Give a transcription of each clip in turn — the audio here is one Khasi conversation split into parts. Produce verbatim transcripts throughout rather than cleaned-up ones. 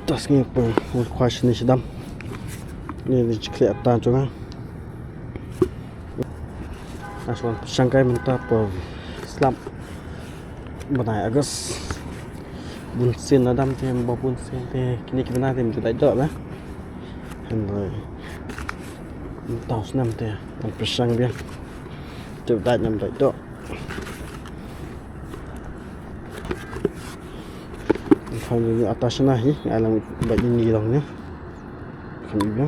Tas ngi pun ngi khwa shini sha dam. Ngi dei shi khleh ata jong nga. Nga shu wan pyrshang kai mynta por slap bnai August. Bun sien na dam te, ba bun sien te kine ki bnai te ym ju dait doh ba. Hynrei mynta u snem te ngan pyrshang biang. Te dait ne ym dait doh. Phan ïa ata shna hi, nga lang ba ïa ngi long ne. Phan ïa.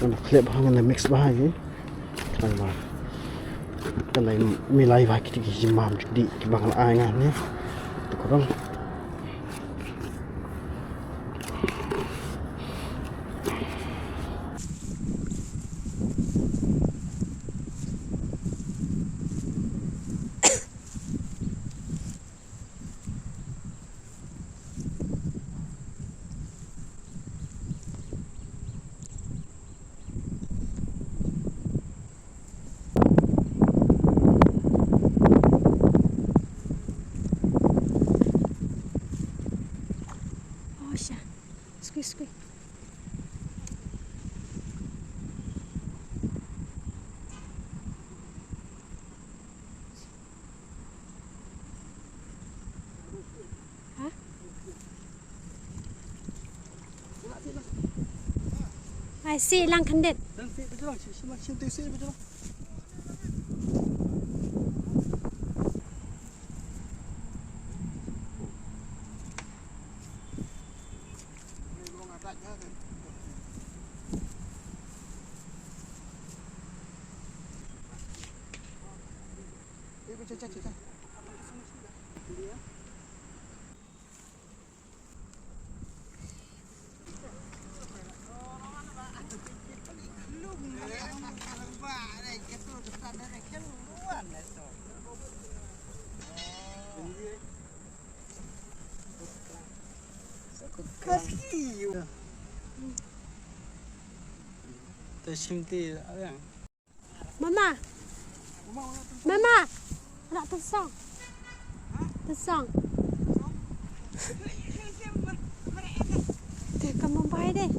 Ngan khleh bha, ngan mix bha hi. Kan ba. Kan dei milai bha kiti ki jingmam jingdih kiba ngan ai nga ne. Tu ka dang. Oh, sha. Skui, skui. Ha? Ai, sih lang khyndiat. Mama. Mama. Nak tersong. Tersong. Te ka mumbai deh.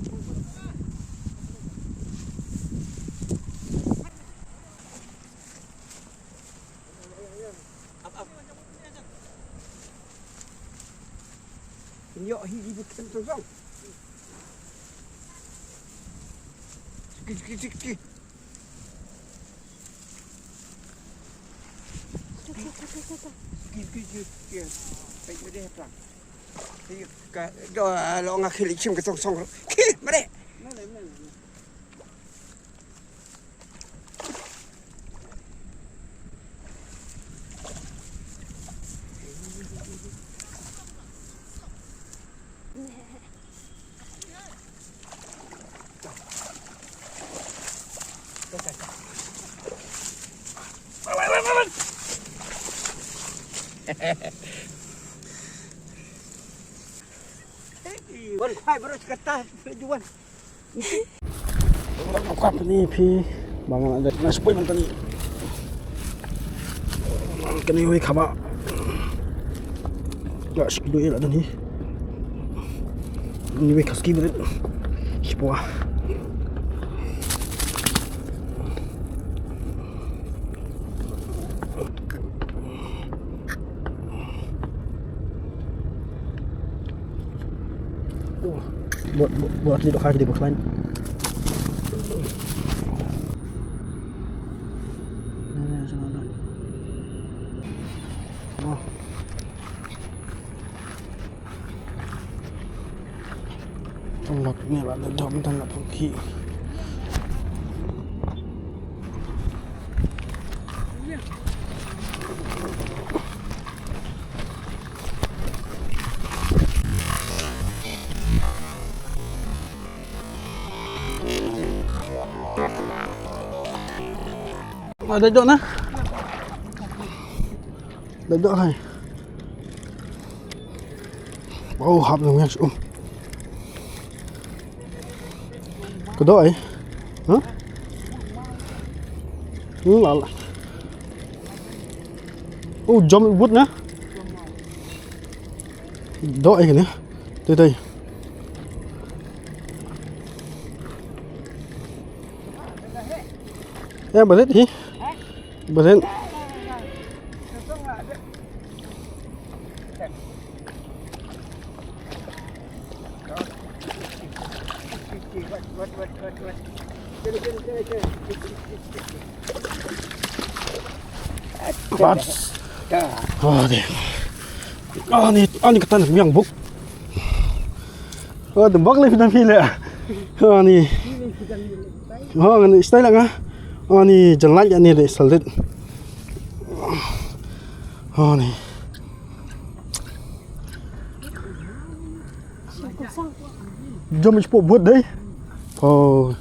Ïoh hi di bukit tersong. Sikit, sikit, sikit, sikit. Wan khwai baroh shi katta, juwan. Nga kwah pyni ïa phi ba nga la dep, nga shu poi mynta ni. Kane uwei ka ba. Nga shu kynduh ïa la dang hi. Kane uwei ka ski ba dep. Shi pua. Buat, buat, buat ni dohkha kita berkelain. Oh. Tong lak ni lah, dah jam tang nak pergi. Ah, dei doh na. Dei doh hai. Wow, hap nang yang sum. Ka doh ai. Ha? Hmm, la la. Oh, jom but na. Doh ai kane. Dei dei. Ya, barit hi. Barit. Bas. Oh, dei. Oh, ni, oh, ni kata ni, miang buk. Oh, dei bak le, phi dang phi le. Oh, ni. Oh, ni style nga. Oh, ni jalan ya ni dei, salit. Oh, ni. Jom cepu but dei. Oh.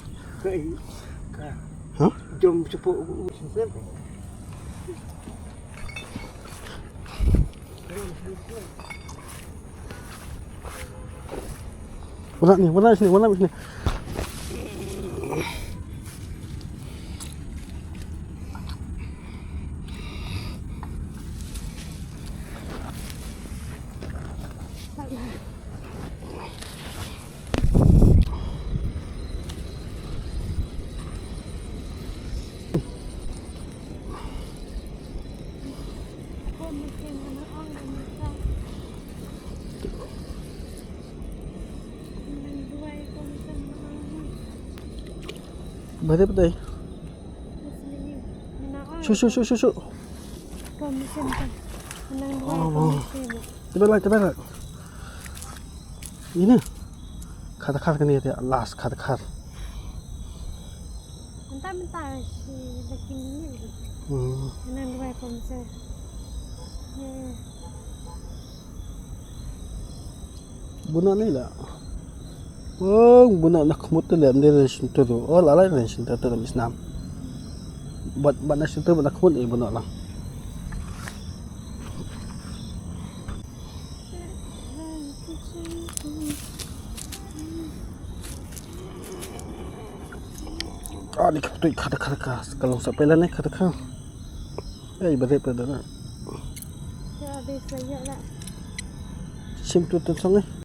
Ha? Jom cepu. Wala ni, wala sini, wala sini. Ba dei, ba dei. Shu, shu, shu, shu, shu. Oh. Te ba la, te ba la. Ine. Khadkhar kane te, last khadkhar. Mynta, mynta shi laki minit. Hmm. Nang duwai pom se. Ye. Bun noh ne la. Oh, bun noh na khmut te lem de ren shin tu. Oh, la la ren shin tu tu lam isnam. Bat, bat na shin tu, bat na khmut e bun noh la. Ah, ni ka tu, ka, ka, ka, ka long sa pela ne, ka, ka. Ai, ba dei, ba dei. Ya, habis banyak lah. Sim tu tu song eh.